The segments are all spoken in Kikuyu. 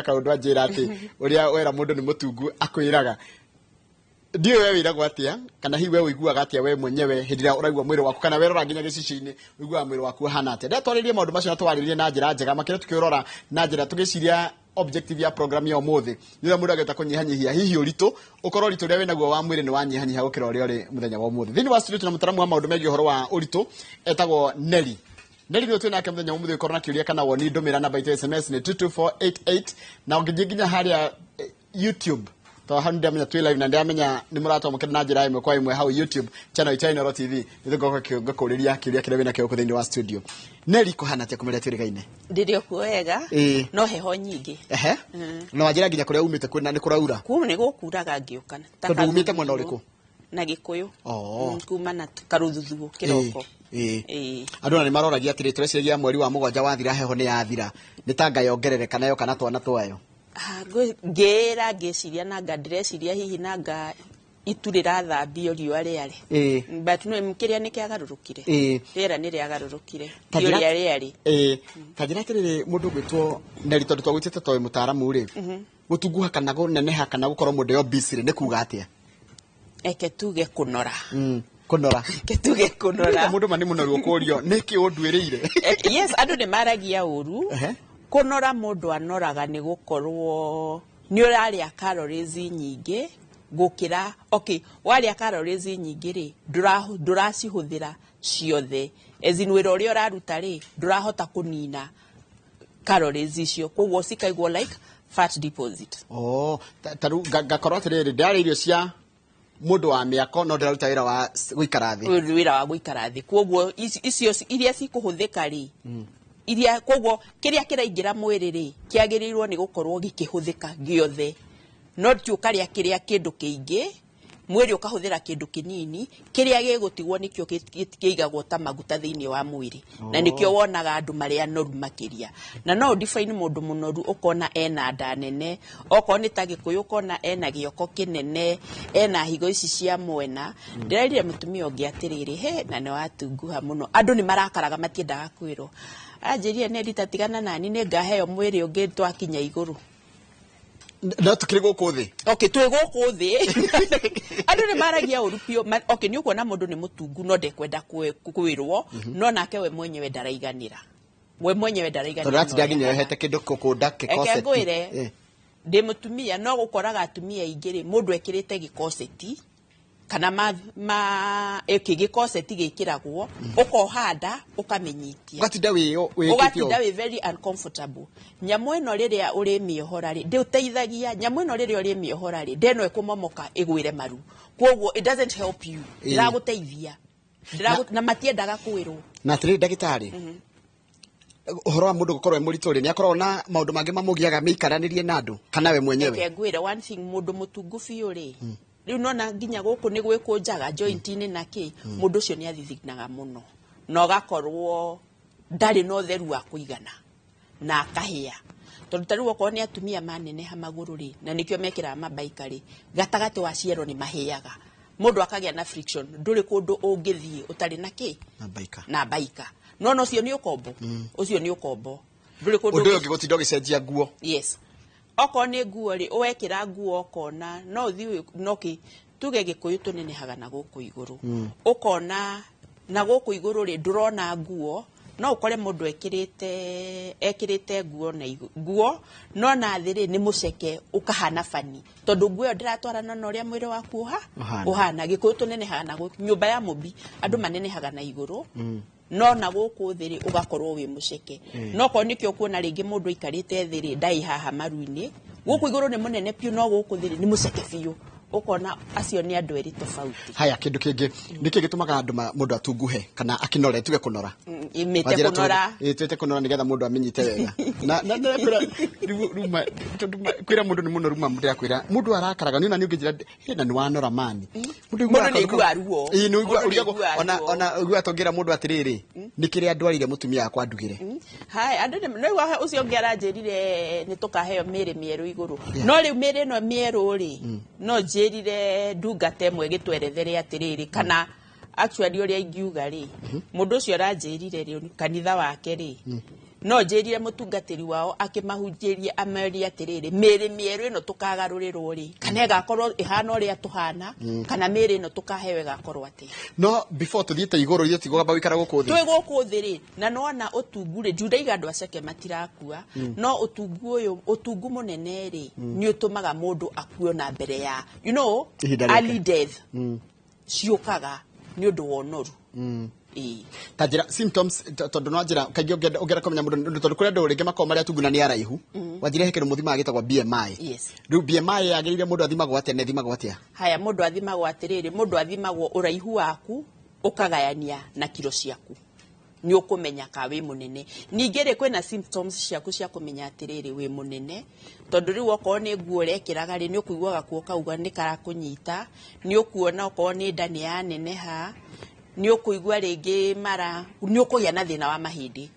Kaũndũ anjĩra atĩ ũrĩa wera mũndũ nĩ mũtungu akwĩraga. Ndiũĩ we wĩragwo atĩa, kana hihi we ũiguaga atĩa we mwenyewe hĩndĩ ĩrĩa ũraigua mwĩrĩ waku, kana werora nginya gĩcicio-inĩ ũiguaga mwĩrĩ waku ũhana atĩa. Ndatwarĩrie maũndũ macio na twarĩrie na njĩra njega makĩria, tũkĩũrora na njĩra tũgĩciria objective ya program ya ũmũthĩ nĩ ũrĩa mũndũ angĩhota kũnyihanyihia hihi ũritũ, ũkorwo ũritũ ũrĩa wĩnaguo wa mwĩrĩ nĩ wanyihanyiha gũkĩra ũrĩa ũrĩ mũthenya wa ũmũthĩ. Thĩinĩ wa studio tuna mũtaramu wa maũndũ megiĩ ũhoro wa ũritũ etagwo Nelly. Nelly nĩwe twĩ nake mũthenya wa ũmũthĩ. Ũkorwo na kĩũria kana woni, ndũmĩra namba itũ ya SMS nĩ 22488, na ũngĩthiĩ nginya harĩa YouTube, to hau ndamenya twĩ live na ndamenya nĩ mũratwamũkĩra na njĩra ĩmwe kwa ĩmwe hau YouTube channel itũ ya Inooro TV. Nĩ tũgoka ngakũrĩria kĩũria kĩrĩa wĩnakĩo gũkũ thĩinĩ wa studio. Nelly, kũhana atĩa kũmũrĩa twĩrĩgaine? Ndĩrĩ o kuo wega. No heho nyingĩ. Ehe, na wanjĩra nginya kũrĩa umĩte kwĩna nĩ kũraura. Kuu nĩ gũkuraga ngĩũka. Ta Tondũ umĩte mwena karũthuthuũ. Ũrĩkũ? Na Gĩkũyũ. Oh. Kuma na karũthuthuũ kĩroko. Ĩĩ. Andũ ona nĩ maroragia atĩrĩ, tũreciragia mweri wa mũgwanja wathira heho nĩ yathira, nĩ tanga yongerereka nayo kana twana twayo. Ah, ngĩĩra ngĩciria nanga ndĩreciria hihi nanga itu rĩrathambio riũa rĩarĩ. But no kĩrĩa nĩ kĩagarũrũkire. Rĩera nĩ rĩagarũrũkire. Ta Ti njĩra- ũrĩa rĩarĩ. Ĩĩ, ta njĩra atĩrĩrĩ, mũndũ ũgwĩtwo Nelly, tondũ twagwĩtĩte tondũ wĩ mũtaaramu rĩ, gũtunguha kana kũneneha kana gũkorwo mũndũ e obese rĩ, nĩ kuga atĩa? Eke tuge kũnora. Kũnora. Eke tuge kũnora. Mũndũ ma nĩ mũnoru, ũkũrio nĩkĩ ũnduĩrĩire. Yes, andũ nĩ maragia ũru. Kũnora, mũndũ anoraga nĩ gũkorwo nĩ ũrarĩa calories nyingĩ gũkĩra, okay, warĩa calories nyingĩ rĩ, ndũracihũthĩra ciothe, as in wĩra ũrĩa ũraruta rĩ, ndũrahota kũnina calories icio, koguo cikaigwo like fat deposit. Oh, ta rĩu ngakorwo atĩrĩrĩ, ndĩrarĩa irio cia mũndũ wa mĩako no ndĩraruta wĩra wa gũikara thĩ. Wĩra wa gũikara thĩ, koguo icio iria cikũhũthĩka rĩ, iria koguo kĩrĩa kĩraingĩra mwĩrĩ rĩ, kĩagĩrĩirwo nĩ gũkorwo gĩkĩhũthĩka gĩothe, no ti ũkarĩa kĩrĩa kĩndũ kĩingĩ, mwĩrĩ ũkahũthĩra kĩndũ kĩnini, kĩrĩa gĩgũtigwo nĩkĩo kĩigagwo ta maguta thĩinĩ wa mwĩrĩ, na nĩkĩo wonaga andũ marĩ anoru makĩria. Na no ũdefine mũndũ mũnoru, ũkona ena nda nene, okorwo nĩ ta Gĩkũyũ ũkona ena gĩoko kĩnene, ena higo ici cia mwena. Ndĩrerire mũtumia ũngĩ atĩrĩrĩ, he na nĩ watunguha mũno, andũ nĩ marakaraga, matiendaga kwĩrwo. Anjĩrire, "Nĩ tigana nani, nĩ ngaheo mwĩrĩ ũngĩ twakinya igũrũ." No tukĩrĩ gũkũ thĩ. Okay, twĩ gũkũ thĩ andũ nĩ maragia ũru biũ. Okay, nĩ ũkuona mũndũ nĩ mũtungu no ndekwenda kwĩrwo, no nake we mwenyewe ndaraiganĩra, we mwenyewe ndaraiganĩra tondũ na atinda ũrĩa nginya ahana. yohete kĩndũ kũkũnda Eke kĩkoceti. ngwĩre, ndĩ mũtumia no gũkoraga atumia aingĩ rĩ, mũndũ ekĩrĩte gĩkoceti kana ma ĩkĩ gĩkoceti gĩkĩragwo ũkoha nda ũkamĩnyitia. Ũgatinda wĩ wĩkĩte Ũgatinda ũũ. Wĩ very uncomfortable. Nyamũ ĩno rĩrĩa ũrĩmĩohora rĩ, ndĩũteithagia. Nyamũ ĩno rĩrĩa ũrĩmĩohora rĩ, ndeno ĩkũmomoka ĩgwĩre maru, koguo it doesn't help you. Ndĩragũteithia. Na matiendaga kwĩrwo. Na atĩrĩrĩ ndagĩtarĩ, ũhoro wa mũndũ gũkorwo e mũritũ rĩ, nĩ akoragwo na maũndũ mangĩ mamũgiaga mĩikaranĩrie na andũ kana we mwenyewe? Reke ngwĩre one thing, mũndũ mũtungu biũ rĩ, rĩu nona nginya gũkũ nĩ gwĩkũnjaga joint-inĩ na kĩ, mũndũ ũcio nĩ athithinaga mũno na ũgakorwo ndarĩ na ũtheru wa kũigana na akahĩa, tondũ ta rĩu okorwo nĩ atumia maneneha magũrũ rĩ, na nĩkĩo mekĩraga mabaika rĩ, gatagatĩ wa ciero nĩ mahĩaga, mũndũ akagĩa na friction, ndũrĩ kũndũ ũngĩthiĩ ũtarĩ na kĩ? Na baika. Na baika. Nona ũcio nĩ ũkombo, ũcio nĩ ũkombo, ndũrĩ kũndũ Ũndũ ũyũ ũngĩ, gũtinda ũgĩcenjia nguo. Yes, okorwo nĩ nguo rĩ, wekĩra nguo ũkona no ũthiĩ no kĩ tuge Gĩkũyũ tũnenehaga na gũkũ igũrũ, ũkona na gũkũ igũrũ rĩ, ndũrona nguo. No ũkore mũndũ ekĩrĩte nguo na nguo no na thĩ rĩ, nĩ mũceke, ũkahana bani, tondũ nguo ĩyo ndĩratwarana na ũrĩa mwĩrĩ waku ũha Ũhana. Ũhana. Gĩkũyũ tũnenehaga na gũkũ, nyũmba ya mũmbi andũ manenehaga na igũrũ, no na gũkũ thĩ rĩ, ũgakorwo wĩ mũceke. No korwo nĩkĩo kuona rĩngĩ mũndũ aikarĩte thĩ rĩ, ndarĩ haha maru-inĩ, gũkũ igũrũ nĩ mũnene biũ, no gũkũ thĩ rĩ, nĩ mũceke biũ, ũkona acio nĩ andũ erĩ tofauti. Haya, kĩndũ kĩngĩ, nĩkĩ gĩtũmaga andũ mũndũ atunguhe kana akĩnore, tuge kũnora? Mĩte Wanjĩra kũnora. Twĩte kũnora nĩgetha mũndũ amenyite wega. Na kwĩra rĩu rĩu kwĩra mũndũ nĩ mũnoru, ma ndĩrakwĩra mũndũ arakaraga nĩ ona nĩ ũngĩnjĩra he na nĩ wanora mani. Mũndũ nĩ aiguaga ruo. Ĩĩ, nĩ ũiguaga Mũndũ nĩ ũrigagwo aiguaga ona ruo. Ona ũiguaga tũngĩra mũndũ atĩrĩrĩ, nĩ kĩrĩa ndwarire mũtumia wakwa ndugĩre. Haya, andũ nĩ no ũcio ũngĩ aranjĩrire nĩ tũkaheo mĩrĩ mĩerũ igũrũ, no rĩu mĩrĩ ĩno mĩerũ rĩ, no njĩrire ndungata ĩmwe ĩgĩtwerethere atĩrĩrĩ, kana actually ũrĩa ingiuga rĩ, mũndũ ũcio aranjĩrire rĩ, kanitha wake rĩ, No njĩrire mũtungatĩri wao akĩmahunjĩrie amerie atĩrĩrĩ, mĩĩrĩ mĩerũ ĩno tũkagarũrĩrwo rĩ, kana ĩgakorwo ĩhana ũrĩa tũhana, kana mĩĩrĩ ĩno tũkaheo ĩgakorwo atĩa. No before tuthiĩte igũrũ, ithuĩ tigũgamba gũikara gũkũ thĩ. Twĩ gũkũ thĩ rĩ, na nona ũtungu rĩ, ndundaiga andũ aceke matirakua, no ũtungu ũyũ, ũtungu mũnene rĩ, nĩ ũtũmaga mũndũ akue na mbere ya Ihinda rĩake. Early death ciũkaga nĩ ũndũ wa ũnoru. Ĩĩ. Ta njĩra symptoms, tondũ no njĩra kaingĩ ũngĩenda kũmenya mũndũ, tondũ kũrĩ andũ rĩngĩ makoragwo marĩ atungu na nĩ araihu, wanjĩra he kĩndũ mũthimaga gĩtagwo BMI. Yes. Rĩu BMI yagĩrĩire mũndũ athimagwo atĩa na ĩthimagwo atĩa? Haya, mũndũ athimagwo atĩrĩrĩ, mũndũ athimagwo ũraihu waku ũkagayania na kiro ciaku, nĩ ũkũmenya ka wĩ mũnene. Ningĩ rĩ, kwĩna symptoms ciaku cia kũmenya atĩrĩrĩ wĩ mũnene, tondũ rĩu okorwo nĩ nguo ũrekĩraga rĩ, nĩ ũkũigua gakuo kauga nĩ karakũnyita, nĩ ũkuona okorwo nĩ nda nĩ yaneneha, nĩ ũkũigua rĩngĩ mara, nĩ ũkũgĩa na thĩna wa mahĩndĩ,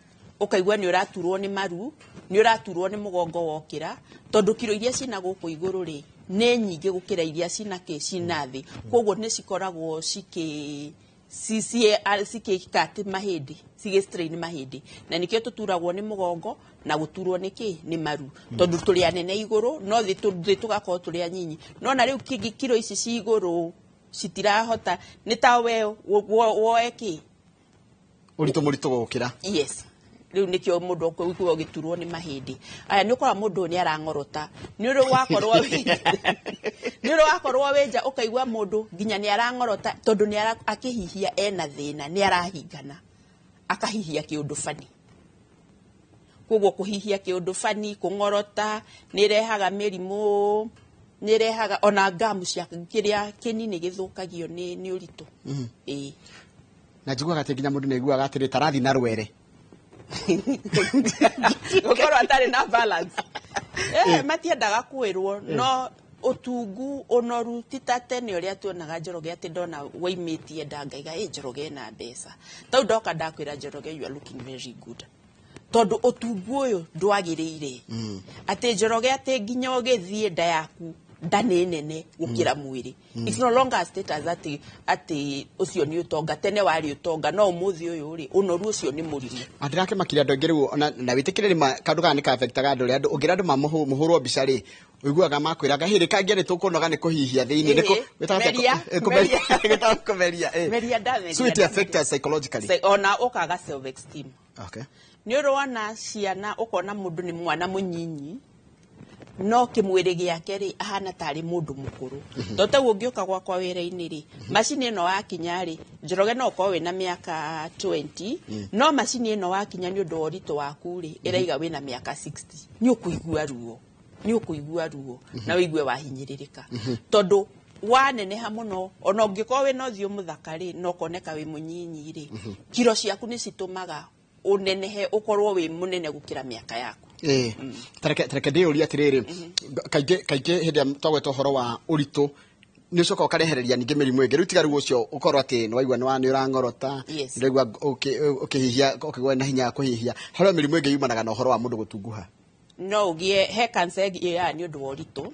ũkaigua nĩ ũraturwo nĩ maru, nĩ ũraturwo nĩ mũgongo wokĩra, tondũ kiro iria cina gũkũ igũrũ rĩ nĩ nyingĩ gũkĩra iria cina kĩ cina thĩ, koguo nĩ cikoragwo cikĩ cikĩka atĩ mahĩndĩ, cigĩ strain mahĩndĩ, na nĩkĩo tũturagwo nĩ mũgongo na gũturwo nĩ kĩ nĩ maru, tondũ tũrĩ anene igũrũ no thĩ thĩ tũgakorwo tũrĩ anyinyi. No na rĩu kiro ici ci igũrũ citirahota, nĩ ta we woe kĩ ũritũ mũritũ gũkĩra. Yes, rĩu nĩkĩo mũndũ ũkũigua ũgĩturwo nĩ mahĩndĩ aya. Nĩ ũkora mũndũ ũyũ nĩ arang'orota, nĩ ũrĩ wakorwo wĩ nja ũkaigua mũndũ nginya nĩ arang'orota, tondũ nĩ akĩhihia ena thĩna, nĩ arahingana akahihia kĩũndũ bani. Koguo kũhihia kĩũndũ bani, kũng'orota, nĩ ĩrehaga mĩrimũ, nĩ ĩrehaga ona ngamu cia kĩrĩa kĩni nĩ gĩthũkagio nĩ ũritũ. Ĩĩ. Na njiguaga atĩ nginya mũndũ nĩ aiguaga atĩrĩ tarathi na rwere. Gũkorwo atarĩ na balance. Matiendaga kwĩrwo, no ũtungu ũnoru ti ta tene ũrĩa tuonaga Njoroge atĩ ndona waimĩtie nda ngaiga ĩ Njoroge ena mbeca. Tau ndoka ndakwĩra Njoroge you are looking very good, tondũ ũtungu ũyũ ndwagĩrĩire atĩ Njoroge atĩ nginya ũgĩthiĩ nda yaku nda nĩ nene gũkĩra mwĩrĩ. It's no longer a status atĩ ũcio nĩ ũtonga. Tene warĩ ũtonga, no ũmũthĩ ũyũ rĩ, ũnoru ũcio nĩ mũrimũ. Ndĩrakĩmakire andũ aingĩ rĩu ona na wĩtĩkĩre rĩma kaũndũ gaka nĩ ka-affectaga andũ ũrĩa andũ ũngĩra andũ mamũhũrwo mbica rĩ, ũiguaga makwĩraga hĩrĩ kangĩ nĩ tũkũnoga nĩ kũhihia thĩinĩ. Nĩ Ĩĩ, gwĩtagwo atĩa? Meria, Kũmeria. meria. Gwĩtagwo kũmeria, ĩĩ. Meria nda, meria So it nda, affects meria. us psychologically. Ona ũkaga self esteem. Nĩ ũrona ciana, ũkona mũndũ nĩ mwana mũnyinyi no kĩmwĩrĩ gĩake rĩ ahana tarĩ mũndũ mũkũrũ. Tondũ tau ũngĩũka gwakwa wĩra-inĩ rĩ, macini ĩno wakinya rĩ, Njoroge no ũkorwo wĩna mĩaka 20, no macini ĩno wakinya nĩ ũndũ wa ũritũ waku rĩ, ĩraiga wĩna mĩaka 60. Nĩ ũkũigua ruo, nĩ ũkũigua ruo na ũigue wahinyĩrĩrĩka, tondũ waneneha mũno. Ona ũngĩkorwo wĩna ũthiũ mũthaka rĩ, no ũkoneka wĩ mũnyinyi rĩ, kiro ciaku nĩ citũmaga ũnenehe, ũkorwo wĩ mũnene gũkĩra mĩaka yaku. Ĩĩ, tareke ndĩyũrie atĩrĩrĩ, kaingĩ kaingĩ hĩndĩ ĩrĩa twagweta ũhoro wa ũritũ nĩ ũcoka ũkarehereria ningĩ mĩrimũ ĩngĩ. Rĩu tiga rĩu ũcio ũkorwo atĩ nĩ waigua nĩ ũrang'orota, Yes. nĩ ũraigua ũkĩhihia ũkĩgwa na hinya kũhihia, harĩ mĩrimũ ĩngĩ yumanaga na ũhoro wa mũndũ gũtunguha? No ũgĩe he cancer ĩngĩ nĩ ũndũ wa ũritũ,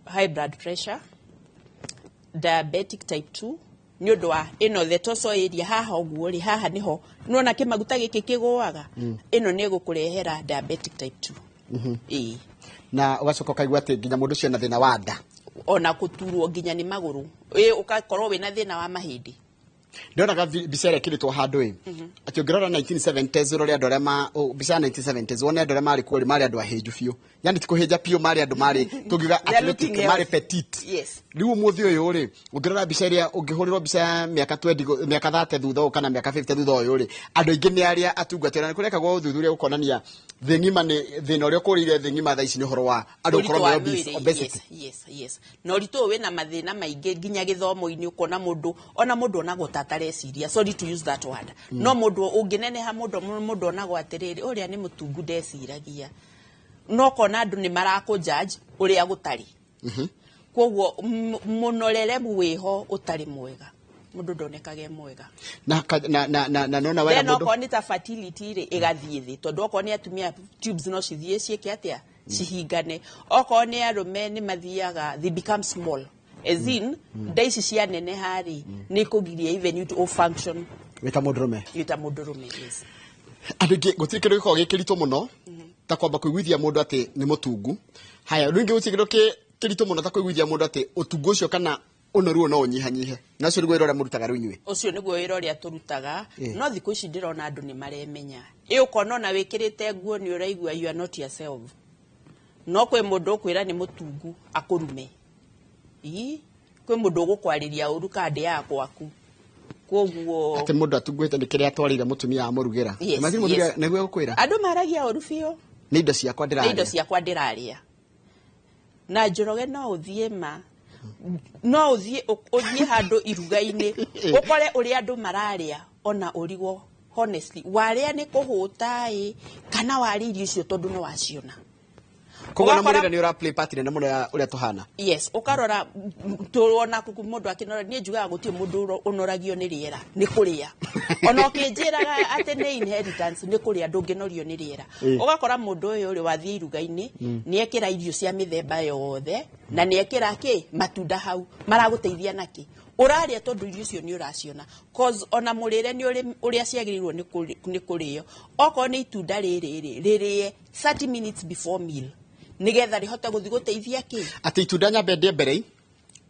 high blood pressure, diabetic type 2, nĩ ũndũ wa ĩno the torso area haha ũguo rĩ, haha nĩho nĩwona kĩmaguta gĩkĩ kĩgũaga, ĩno nĩ ĩgũkũrehera diabetic type 2. Ĩĩ. Na ũgacoka ũkaigua atĩ nginya mũndũ ũcio ena thĩna wa nda. Ona kũturwo nginya nĩ magũrũ, ĩ ũgakorwo wĩna thĩna wa mahĩndĩ. Ndonaga mbica ĩrĩa ĩkĩrĩtwo handũ ĩ atĩ ũngĩrora 1970s, ũrore andũ arĩa ma mbica ya 1970s, wone andũ arĩa marĩ kuo rĩ, marĩ andũ ahĩnju biũ, yani ti kũhĩnja biũ, marĩ andũ marĩ tũngiuga They are athletic, looking marĩ healthy. petite. Yes. Rĩu ũmũthĩ ũyũ rĩ, ũngĩrora mbica ĩrĩa ũngĩhũrĩrwo mbica ya mĩaka 20 mĩaka 30 thutha ũyũ kana mĩaka 50 thutha ũyũ rĩ, andũ aingĩ nĩ arĩa atungati. Na nĩ kũrekagwo ũthuthuria gũkonania thĩ ng'ima nĩ thĩna ũrĩa ũkũrĩire thĩ ng'ima thaa ici nĩ ũhoro wa andũ Ũritũ gũkorwo wa me obese, mwĩrĩ, obesity. Yes, na ũritũ ũyũ wĩna mathĩna maingĩ nginya gĩthomo-inĩ, ũkona mũndũ ona mũndũ onagwo ta atareciria, sorry to use that word, no mũndũ ũngĩneneha mũndũ onagwo atĩrĩrĩ ũrĩa nĩ mũtungu ndeciragia, no kona andũ nĩ marakũ judge ũrĩa gũtarĩ. Koguo mũnorere wĩho ũtarĩ mwega, mũndũ ndonekage e mwega. Na na na na na nona wera Then mũndũ okorwo nĩ ta fertility rĩ, ĩgathiĩ thĩ, tondũ okorwo nĩ atumia tubes no cithiĩ ciĩke atĩa, cihingane. Okorwo nĩ arũme nĩ mathiaga, they become small, as in nda ici cianeneha rĩ, nĩ ikũgiria even you to function wĩta mũndũrũme. Wĩta mũndũrũme, yes. Andũ aingĩ gũtirĩ kĩndũ gĩkoragwo gĩ kĩritũ mũno ta kwamba kũiguithia mũndũ atĩ nĩ mũtungu. Haya, rĩu ingĩ gũtirĩ kĩndũ kĩritũ mũno ta kũiguithia mũndũ atĩ ũtungu ũcio kana ũnoru ũyũ no ũnyihanyihe. Na ũcio nĩguo wĩra ũrĩa mũrutaga rĩu inyuĩ. Ũcio nĩguo wĩra ũrĩa tũrutaga. No thikũ ici ndĩrona andũ nĩ maremenya. Ĩ ũkona ona wĩkĩrĩte nguo nĩ ũraigua you are not yourself. No kwĩ mũndũ ũkwĩra nĩ mũtungu akũrume. Ii, kwĩ mũndũ ũgũkwarĩria ũru kana ndĩaga gwaku. Koguo atĩ mũndũ atunguhĩte nĩ kĩrĩa atwarĩire mũtumia amũrugĩra. Yes, Imagine mũthuri yes. nĩguo egũkwĩra. Andũ maragia ũru biũ. Nĩ indo ciakwa Nĩ indo ndĩrarĩa. ciakwa ndĩrarĩa. Na Njoroge no ũthiĩ ma no ũthiĩ ũthiĩ handũ iruga-inĩ ũkore ũrĩa andũ mararĩa ona ũrigwo honestly warĩa nĩ kũhũta ĩ kana warĩa irio icio tondũ nĩ waciona. Koguo na Ũgakora- mũrĩre nĩ ũra play part nene mũno ya ũrĩa tũhana. Yes, ũkarora tuona kuku mũndũ akĩnora. Niĩ njugaga gũtirĩ mũndũ ũnoragio nĩ rĩera, nĩ kũrĩa. Ona ũkĩnjĩraga atĩ nĩ inheritance, nĩ kũrĩa, ndũngĩnorio nĩ rĩera. Ũgakora mũndũ ũyũ rĩ wathiĩ iruga-inĩ nĩ ekĩra irio cia mĩthemba yothe na nĩ ekĩra kĩ matunda hau maragũteithia nakĩ ũrarĩa tondũ irio icio nĩ ũraciona, cause ona mũrĩre nĩ ũrĩ ũrĩa ciagĩrĩirwo nĩ kũrĩo. Okorwo nĩ itunda rĩrĩ rĩ rĩrĩe 30 minutes before meal nĩgetha rĩhote gũthiĩ gũteithia kĩ. Atĩ itunda nyambe ndĩe mbere.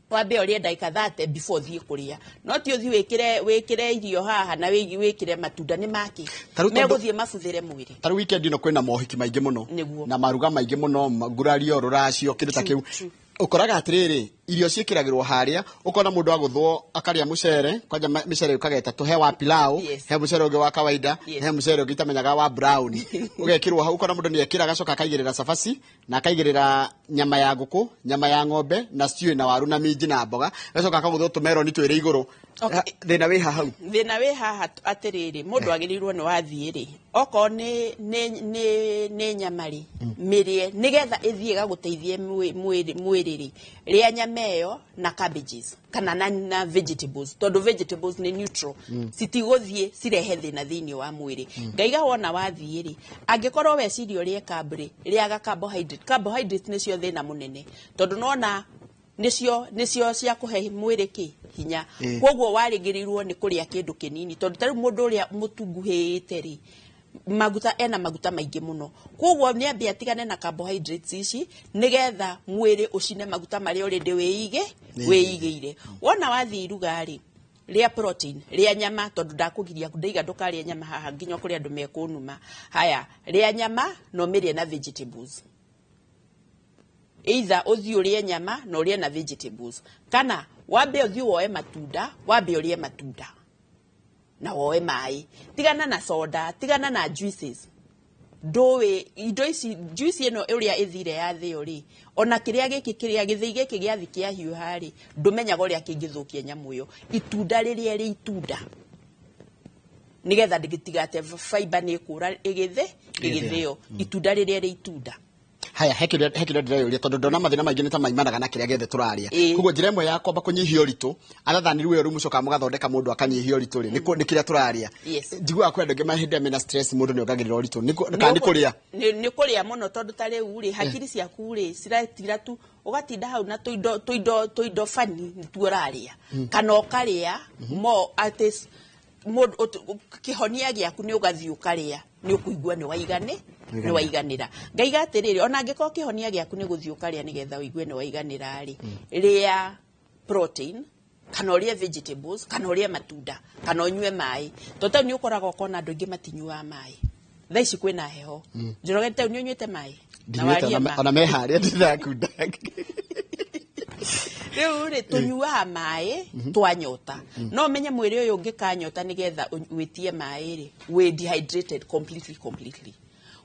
Wambe ũrĩe ndagĩka 30 before ũthiĩ kũrĩa, no ti ũthiĩ wĩkĩre irio haha na wĩkĩre matunda nĩ makĩ Ta rĩu megũthiĩ mabuthĩre mwĩrĩ. Ta rĩu weekend ĩno kwĩna mohiki maingĩ mũno. Nĩguo. Na maruga maingĩ mũno, ngurario, rũracio, kĩndũ ta True, kĩu. true. Ũkoraga atĩrĩrĩ, irio ciĩkĩragĩrwo harĩa, ũkona mũndũ agũthwo akarĩa mũcere, kwanja mĩcere yũkaga ĩtatũ, he wa pilau, Yes. he mũcere ũngĩ wa kawaida, Yes. he mũcere ũngĩ itamenyaga wa brown. Ũgekĩrwo hau, ũkona mũndũ nĩ ekĩra agacoka akaigĩrĩra cabaci, na akaigĩrĩra nyama ya ngũkũ, nyama ya ng'ombe, na stew na waru na minji na mboga, agacoka akagũthwo tũmeroni twĩrĩ igũrũ. Okay. Thĩna wĩ ha hau? Thĩna wĩ haha atĩrĩrĩ, mũndũ agĩrĩirwo nĩ wathiĩ rĩ, okorwo nĩ nyama rĩ, mĩrĩe nĩgetha ĩthiĩ ĩgagũteithie mwĩrĩ rĩ, rĩa nyama ĩyo na cabbages kana na vegetables, tondũ vegetables nĩ neutral, citigũthiĩ cirehe thĩna thĩinĩ wa mwĩrĩ. Ngaiga wona wathiĩ rĩ, angĩkorwo weciria ũrĩe carb rĩ, rĩaga carbohydrate. Carbohydrate nĩcio thĩna mũnene, tondũ nona nĩcio cia kũhe mwĩrĩ kĩ hinya. Koguo warĩgĩrĩirwo nĩ kũrĩa kĩndũ kĩnini, tondũ ta rĩu mũndũ ũrĩa mũtunguhĩte rĩ, maguta ena maguta maingĩ mũno, koguo nĩ ambie atigane na carbohydrates ici nĩgetha mwĩrĩ ũcine maguta marĩa already wĩigĩire. Wona wathiĩ iruga rĩ, rĩa protein, rĩa nyama, tondũ ndakũgiria ndaiga ndũkarĩe nyama haha nginya kũrĩa andũ mekũnuma. Haya, rĩa nyama na ũmĩrĩe na vegetables. Either ũthiĩ ũrĩe nyama na ũrĩe na vegetables, kana wambe ũthiĩ woe matunda, wambe ũrĩe matunda na woe maĩ. Tigana na soda, tigana na juices. Ndũĩ indo ici, juice ĩno ũrĩa ĩthire yathĩo rĩ, ona kĩrĩa gĩkĩ kĩrĩa gĩthĩi gĩkĩ gĩathi kĩahiũha rĩ, ndũmenyaga ũrĩa kĩngĩthũkia nyamũ ĩyo. Itunda rĩrĩa rĩ itunda nĩgetha ndĩtigate fiber nĩ ĩkũra ĩgĩthĩo. Itunda rĩrĩa rĩ itunda. Haya, he kĩrĩa ndĩreyũria, tondũ ndona mathĩna maingĩ nĩ ta maimanaga na kĩrĩa gĩothe tũraria. Ĩĩ. Koguo njĩra ĩmwe ya kwamba kũnyihia ũritũ, other than rĩu rĩu mũcokaga mũgathondeka mũndũ akanyihia ũritũ rĩ, nĩ kĩrĩa tũraria. Yes. Njiguaga kwĩ andũ angĩ hĩndĩ ĩrĩa mena stress mũndũ nĩ ongagĩrĩra ũritũ. Nĩ kana nĩ kũrĩa? Nĩ kũrĩa mũno, tondũ ta rĩu rĩ, hakiri ciaku rĩ, ciratira tu, ũgatinda hau na tũindo bani nĩtuo ũrarĩa. Kana ũkarĩa, mo atĩ mũndũ, kĩhonia gĩaku nĩ ũgathiĩ ũkarĩa, nĩ ũkũigua nĩ waigane, nĩ waiganĩra. Ngaiga atĩrĩrĩ, ona angĩkorwo kĩhonia gĩaku nĩ gũthiĩ ũkarĩa nĩgetha ũigue nĩ waiganĩra rĩ, rĩa protein, kana ũrĩe vegetables, kana ũrĩe matunda, kana ũnyue maĩ. Tondũ tau nĩ ũkoraga ũkona andũ aingĩ matinyuaga maĩ. Thaa ici kwĩna heho. Njoroge, tau nĩ ũnyuĩte maĩ? Na Ndinyuĩte, warie ma. ona me harĩa ndĩrakunda. Rĩu rĩ, tũnyuaga maĩ twanyota. No ũmenye mwĩrĩ ũyũ ũngĩkanyota nĩgetha wĩtie maĩ rĩ, wĩ dehydrated completely, completely.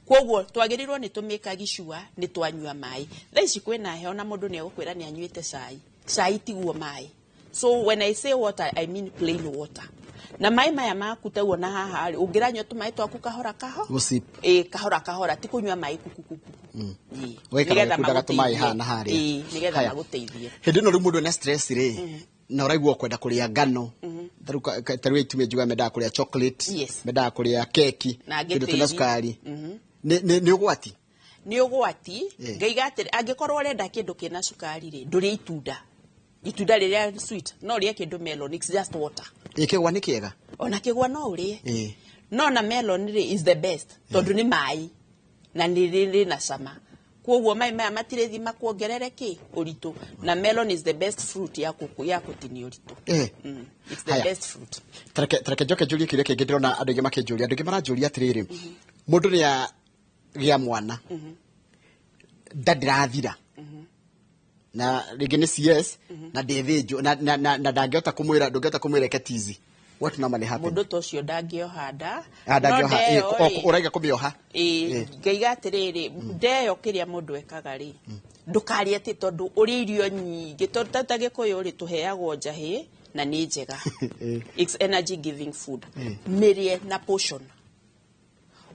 Koguo twagĩrĩirwo nĩ tũmĩkagi sure nĩ twanyua maĩ. Thaa ici kwĩna heho na mũndũ nĩ egũkwĩra nĩ anyuĩte cai. Cai tiguo maĩ. So when I say water, I mean plain water. Na maĩ maya maku ta uona haha rĩ, ũngĩranyua tũmaĩ twaku kahora kaho? Gũsip. Ĩĩ, kahora kahora, ti kũnyua maĩ kuku kuku. Ĩĩ. Ũgaikara Nĩgetha ũgĩkundaga tũmaĩ magũteithie. haha na harĩa. Ĩĩ, nĩgetha Haya. magũteithie. Hĩndĩ ĩno rĩu mũndũ ena stress rĩ, na ũraigua ũkwenda kũrĩa ngano. Ta rĩu ta rĩu atumia njugaga mendaga kũrĩa chocolate, Yes. mendaga kũrĩa keki, Na kĩndũ kĩna gĩtĩri. cukari. Nĩ ũgwati? Nĩ ũgwati. Ĩĩ. Ngaiga atĩrĩ, angĩkorwo ũrenda kĩndũ kĩna cukari rĩ, ndũrĩe itunda. Itunda rĩrĩa sweet, no ũrĩe kĩndũ melon, it's just water. Ĩĩ, kĩgwa nĩ kĩega? Ona kĩgwa no ũrĩe. Ĩĩ. No na melon rĩ is the best tondũ nĩ maĩ na nĩ rĩrĩ na cama, koguo maĩ maya matirĩthi makuongerere kĩ ũritũ, na melon is the best fruit ya kũtinia ũritũ. It's the Haya. best fruit. Tareke njoke njũrie kĩũria kĩngĩ. Ndĩrona andũ aingĩ makĩnjũria, andũ aingĩ maranjũria atĩrĩrĩ, mũndũ nĩ agĩa mwana, nda ndĩrathira, na rĩngĩ nĩ CS na ndĩthĩnjwo na ndangĩhota kũmwĩra, ndũngĩhota kũmwĩra eke tizi. What normally happen? Mũndũ ta ũcio ndangĩoha nda. Ah, ndangĩoha. No ndeyo rĩ, Ũraiga kũmĩoha. Ĩĩ, ngaiga atĩrĩrĩ, ndeyo kĩrĩa mũndũ ekaga rĩ, ndũkarĩe atĩ tondũ ũrĩe irio nyingĩ, tondũ ta Gĩkũyũ rĩ, tũheagwo njahĩ na nĩ njega. It's energy giving food. Mĩrĩe na portion,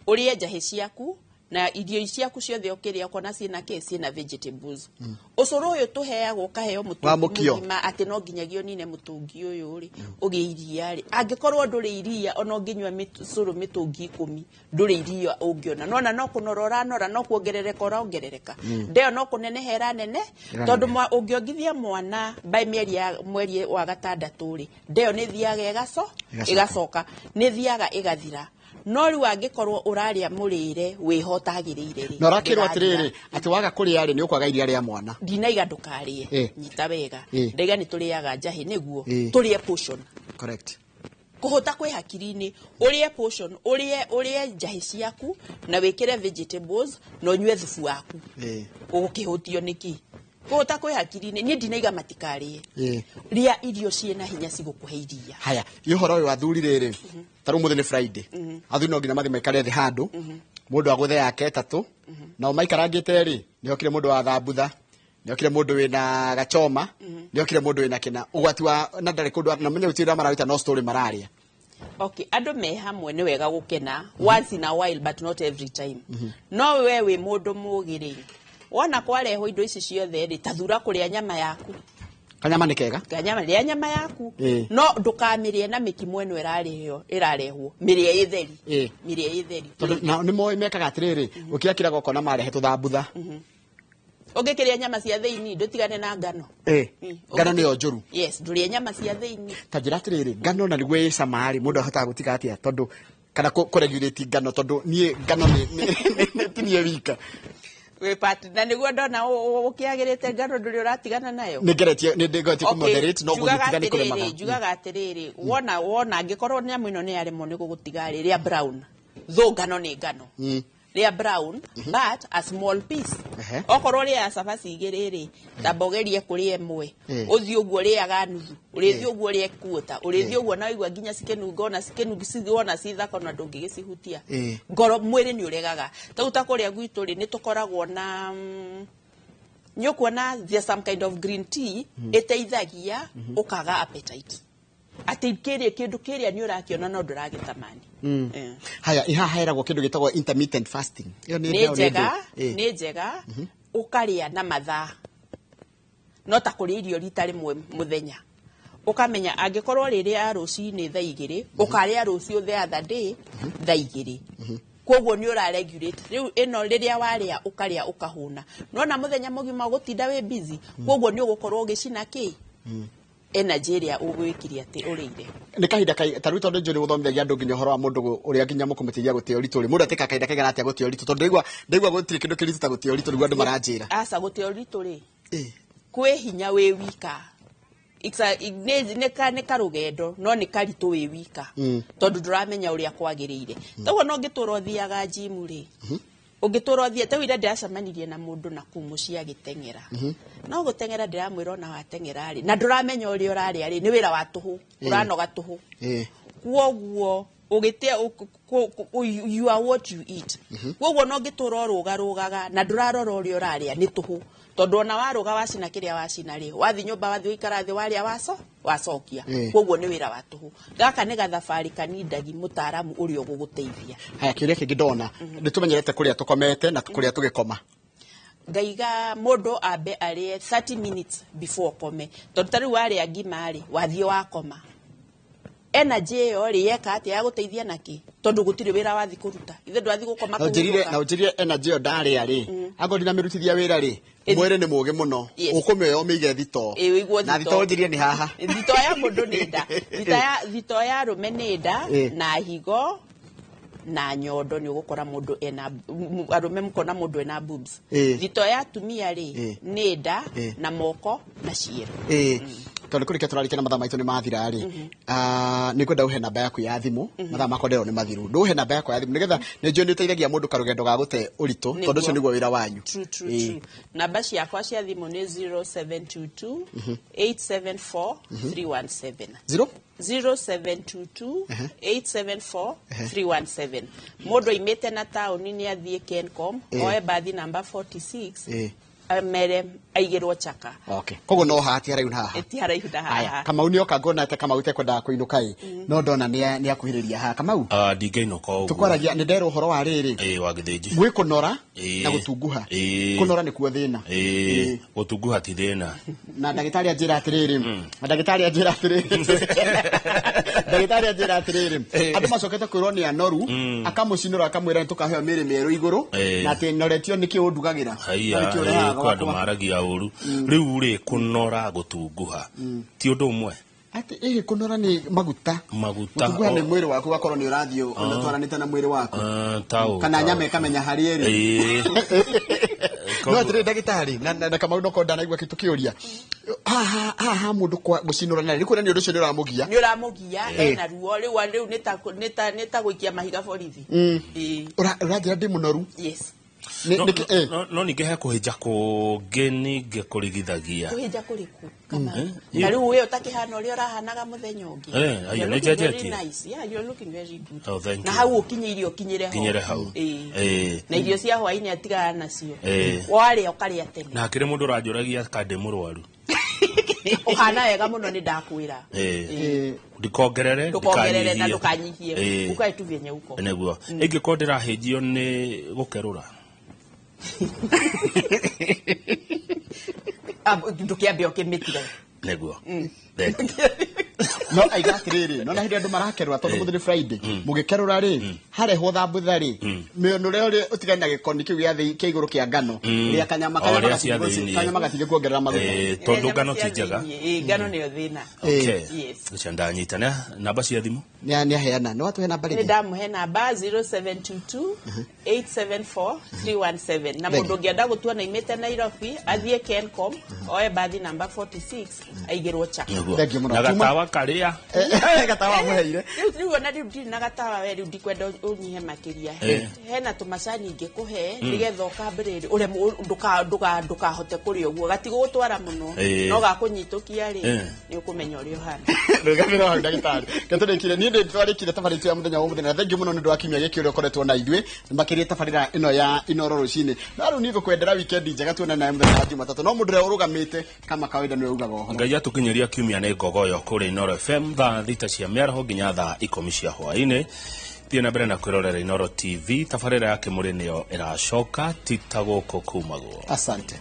ũrĩe njahĩ ciaku na irio ciaku ciothe ũkĩrĩa ũkona ciĩna kĩ, ciĩna vegetables. Ũcũrũ ũyũ tũheagwo, ũkaheo Wa mũtũngi mũkio. Mũgima atĩ no nginyagia ũnine mũtũngi ũyũ rĩ, ũgĩe iria rĩ, angĩkorwo ndũrĩ iria, ona ũngĩnyua cũrũ mĩtũngi 10, ndũrĩ iria ũngĩona. Nona no kũnora ũranora, no kuongerereka ũrongerereka, ndeo no kũneneha ĩranene, tondũ ũngĩongithia mwana by mĩeri ya mweri wa gatandatũ rĩ, ndeo nĩ ĩthiaga ĩgaco Ĩgacoka. Ĩgacoka, nĩ ĩthiaga ĩgathira. No rĩu angĩkorwo ũrarĩa mũrĩre wĩho ũtagĩrĩire rĩ, Na ũrakĩrwo ndĩrathira. atĩrĩrĩ, atĩ waga kũrĩa rĩ, nĩ ũkwaga iria rĩa mwana. Ndinaiga ndũkarĩe. Nyita wega. Ndaiga nĩ tũrĩaga njahĩ nĩguo tũrĩe portion. Kũhũta kwĩ hakiri-inĩ. Ũrĩe portion, ũrĩe njahĩ ciaku na wĩkĩre vegetables na ũnyue thubu waku. Ũgũkĩhũtio nĩkĩ? Kũhũta kwĩ hakiri-inĩ. Niĩ ndinaiga matikarĩe. Rĩa irio ciĩna hinya cigũkũhe iria. Haya, ĩ ũhoro ũyũ wa athuri rĩrĩ, ta rĩu mũthĩ nĩ Friday, athuri no nginya mathiĩ maikare thĩ handũ mũndũ agũthe yake ĩtatũ, nao maikarangĩte rĩ, nĩ hokire mũndũ wa thambutha, nĩ okire mũndũ wĩna gachoma, nĩ okire mũndũ wĩna kĩna ũgwati wa na ndarĩ kũndũ na menye gũtirĩ ũrĩa mararuta, no story mararĩa. Okay, andũ me hamwe nĩ wega gũkena once in a while, but not every time. No we wĩ mũndũ mũgĩ rĩ, wona kwarehwo indo ici ciothe rĩ, ta thura kũrĩa nyama yaku. Kanyama nĩ kega. Kanyama, rĩa nyama yaku. No ndũkamĩrĩe na mĩkimo ĩno ĩrarĩo ĩrarehwo, mĩrĩe ĩtheri. Mĩrĩe ĩtheri. Tondũ nao nĩ moĩ mekaga atĩrĩrĩ, ũkĩakĩraga ũkona marehe tũthambutha. Ũngĩkĩrĩa nyama cia thĩinĩ, ndũtigane na ngano. Ngano nĩyo njũru. Yes, ndũrĩe nyama cia thĩinĩ. Ta njĩra atĩrĩrĩ, ngano na nĩguo ĩcama rĩ, mũndũ ahotaga gũtiga atĩa? Tondũ kana kũregulate ngano, tondũ niĩ ngano nĩ ti niĩ wika. Wĩ part na nĩguo ndona ũkĩagĩrĩte ngano ndũrĩ ũratigana nayo. Nĩ ngeretie, nĩ ndĩgeretie kũmoderate, no Njugaga gũgĩtiga nĩ atĩrĩrĩ, kũremaga. Njugaga atĩrĩrĩ, wona angĩkorwo nyamũ ĩno nĩ yaremwo nĩ gũgũtiga rĩ, rĩa brown though ngano nĩ ngano, rĩa brown but a small piece. Okorwo rĩa cabaci igĩrĩ rĩ, tamba ũgerie kũrĩa ĩmwe. Ũthiĩ ũguo ũrĩaga nuthu, ũrĩthiĩ ũguo ũrĩe kuota, ũrĩthiĩ ũguo na waigua nginya cikĩnunga, ona cikĩnunga, wona ci thaka, ona ndũngĩgĩcihutia. Ngoro mwĩrĩ nĩ ũregaga. Tarĩu ta kũrĩa gwitũ rĩ, nĩ tũkoragwo na nĩ ũkuona there's some kind of green tea ĩteithagia ũkaga appetite, atĩ kĩrĩa kĩndũ kĩrĩa nĩ ũrakĩona no ndũragĩtamani. Haya, ĩ haha heragwo kĩndũ gĩtagwo intermittent fasting, ĩyo nĩ Nĩ ĩyo nĩ njega. ndũ? Nĩ njega ũkarĩa na mathaa, no ta kũrĩa irio rita rĩmwe mũthenya, ũkamenya angĩkorwo rĩrĩa rũcinĩ thaa 2, ũkarĩa rũciũ the other day thaa 2, koguo nĩ ũra regulate. Rĩu ĩno rĩrĩa warĩa, ũkarĩa ũkahũna, nona mũthenya mũgima ũgũtinda wĩ busy, koguo nĩ ũgũkorwo ũgĩcina kĩ energy ĩrĩa ũgwĩkire atĩ ũrĩire. Nĩ kahinda ta rĩu, tondũ njũĩ nĩ gũthomithagia andũ nginya ũhoro wa mũndũ ũrĩa nginya mũkũmũteithia gũtĩa ũritũ rĩ, mũndũ atĩkaga kahinda kaigana atĩa gũtĩa ũritũ? Tondũ ndaigua gũtirĩ kĩndũ kĩritũ ta gũtĩa ũritũ, nĩguo andũ maranjĩra. Aca, gũtĩa ũritũ rĩ, kwĩ hinya wĩ wika. It's a, nĩ karũgendo, no nĩ karitũ wĩ wika, tondũ ndũramenya ũrĩa kwagĩrĩire. Toguo no ũngĩtũra ũthiaga gym rĩ, ũngĩtũra ũthiĩ ta ira ndĩracemanirie na mũndũ na kũu mũciĩ agĩteng'era, no gũteng'era ndĩramwĩra ona wateng'era rĩ, na ndũramenya ũrĩa ũrarĩa rĩ, nĩ wĩra wa tũhũ, ũranoga tũhũ. Kwoguo ũgĩte you are what you eat. Kwoguo no ngĩtũra ũrũgarũgaga na ndũrarora ũrĩa ũrarĩa, nĩ tũhũ, tondũ ona warũga wacina kĩrĩa wacina rĩ, wathi nyũmba, wathi gũikara thĩ, warĩa, waco wacokia. Kwoguo nĩ wĩra wa tũhũ. Gaka nĩ gathabarĩ kanindagi mũtaaramu ũrĩa ũgũgũteithia. Haya, kĩũria kĩngĩ ndona, nĩ tũmenyerete kũrĩa tũkomete na kũrĩa tũgĩkoma. Ngaiga mũndũ ambe arĩe 30 minutes before kome, tondũ ta rĩu warĩa ngima rĩ, wathiĩ wakoma, energy ĩyo rĩ, yeka atĩa ya gũteithia naki? Tondũ gũtirĩ wĩra wathi kũruta, ithe ndwathi gũkoma Na ũnjĩrire kũhurũka. Na ũnjĩrire energy ĩyo ndarĩa rĩ, akorwo ndinamĩrutithia wĩra rĩ, mwĩrĩ nĩ mũũgĩ mũno, ũkũmĩoya ũmĩige thitoo. Ĩ, ũigwo Na thitoo. thitoo njĩrie nĩ haha. Thitoo ya mũndũ nĩ nda. Thitoo ya arũme nĩ nda na higo. Na nyondo nĩ ũgũkora mũndũ ena arũme mũkona mũndũ ena boobs. Thito ya atumia rĩ nĩ nda na moko na ciero. Tondũ kũrĩkia tũrarĩkia na mathaa maitũ nĩ mathira rĩ, nĩ ngwenda ũhe namba yaku ya thimũ. Mathaa makwa ndĩrona nĩ mathiru. Ndũhe namba yaku ya thimũ nĩgetha nĩ njũĩ nĩ ũteithagia mũndũ karũgendo ga gũte ũritũ, tondũ ũcio nĩguo wĩra wanyu. True, true, true. Namba ciakwa cia thimũ nĩ 0722 874 317. 0 0722 874 317. Mũndũ aimĩte na taũni nĩ athiĩ Kencom, oe bathi namba 46, amere aigĩrwo Chaka. Okay, koguo no haha ti haraihu na haha? Ti haraihu na Haya. haha. Kamau nĩ oka ngona atĩ Kamau tekwendaga kũinũka ĩ, no ndona nĩ akuhĩrĩria haha. Kamau? Ah, ndingĩinũka ũguo. Tũkwaragia nĩ nderwo ũhoro wa rĩrĩ, Ĩĩ, wa gĩthĩnji. gwĩ kũnora na gũtunguha. Kũnora nĩkuo thĩna? Ĩĩ, gũtunguha ti thĩna. Na ndagĩtarĩ anjĩra atĩrĩrĩ, na ndagĩtarĩ anjĩra atĩrĩrĩ, andũ macokete kwĩrwo nĩ anoru, akamũcinũra akamwĩra nĩ tũkaheo mĩrĩ mĩerũ igũrũ, na atĩ noretio nĩkĩ ũndugagĩra. Haiya. Na nĩkĩ ũrehaga Kwĩ andũ gwakwa. maragia ũru. Rĩu rĩ, kũnora, gũtunguha ti ũndũ ũmwe. Atĩ ĩhĩ, kũnora nĩ maguta? Maguta. Gũtunguha nĩ mwĩrĩ waku ũgakorwo nĩ ũrathiĩ ũnatwaranĩte na mwĩrĩ waku. Ah, taũ Kana taũ. nyama ĩkamenya harĩa ĩrĩ. No atĩrĩ ndagĩtarĩ, na Kamau no ndanaigua tũkĩũria haha haha mũndũ kwa gũcinũra na nĩ kuona nĩ ũndũ ũcio nĩ ũramũgia. Nĩ ũramũgia, ena ruo rĩu nĩ ta gũikia mahiga borithi. Ĩĩ. Ũranjĩra ndĩ mũnoru? Yes. No, Nĩ- no ningĩ he kũhĩnja kũngĩ ningĩ kũrigithagia. Kũhĩnja kũrĩkũ, Kamau? Na rĩu we ũtakĩhana ũrĩa ũrahanaga mũthenya ũngĩ. Aya, You're nĩ looking very njenjetie. nice. Yeah, you're looking very good. Oh, thank Na you. hau ũkinyĩire ũkinyĩre ho. Kinyĩre hau. Ĩĩ. Na irio cia hwainĩ atigana nacio. Warĩa ũkarĩa tene. Na hakĩrĩ mũndũ ũranjũragia ka ndĩ mũrwaru. Ũhana wega mũno, nĩ ndakwĩra. Ndikongerere. Ndũkongerere na ndikanyihie. ndũkanyihie. Ũkae tu vyenye uko. Nĩguo ingĩkorwo ndĩrahĩnjio nĩ gũkerũra? Ah, ndũkĩambe ũkĩmĩtire. Nĩguo. Thank you. No aiga atĩrĩrĩ, no na hĩndĩ andũ marakerũra, tondũ mũthĩ nĩ Friday, mũgĩkerũra rĩ, harehwo thambutha rĩ, mĩũnũre ũrĩa ũtigane na gĩkoni kĩu gĩa thĩ kĩa igũrũ kĩa ngano, rĩa kanyama. O, Kanyama rĩa cia thĩiniĩ. kanyama gatige kuongerera maguta. Tondũ ngano ti njega. Ĩĩ, ngano nĩyo thĩna. Okay. Yes. Ũcio ndanyita. Namba cia thimũ? Nĩ aheana, nĩ watũhe namba Nĩ rĩngĩ. ndamũhe namba 0722 874 317, na Thank mũndũ ũngĩenda gũtua na imĩte Nairobi athiĩ Kencom, oe bathi namba 46, aigĩrwo Chaka. Nĩguo. Thank you mũno. Na gatawa karĩa Gatawa mũheire. Rĩu ona rĩu ndirĩ na gatawa we, rĩu ndikwenda ũnyihe makĩria. Hena tũmacani ingĩkũhe nĩgetha ũkambĩrĩria ũremwo ndũkahote kũrĩa ũguo gatigũgũtwara mũno, no gakũnyitũkia rĩ, nĩ ũkũmenya ũrĩa ũhana. Rũgamĩra hau ndagĩtarĩ, ketũrĩkire niĩ ndĩ twarĩkire tabarĩra itũ ya mũthenya wa ũmũthĩ, na thank you mũno nĩ ũndũ wa kiumia gĩkĩ ũrĩa ũkoretwo na ithuĩ, makĩria tabarĩra ĩno ya Inoro rũcinĩ. No rĩu niĩ ngũkwendera weekend njega, tuonane nawe mũthenya wa Jumatatũ, no mũndũ ũrĩa ũrũgamĩte kama kawaida nĩwe ugaga ũhoro. Ngai atũkinyĩria kiumia nĩ ngogoyo kũrĩ Inoro FM thaa 6 cia mĩaraho nginya thaa 10 cia hwaĩ-inĩ. Thiĩ na mbere na kwĩrorera Inoro TV. Tabarĩra ya Kĩmũrĩ nĩyo ĩracoka, ti ta gũkũ kumagwo. Asante.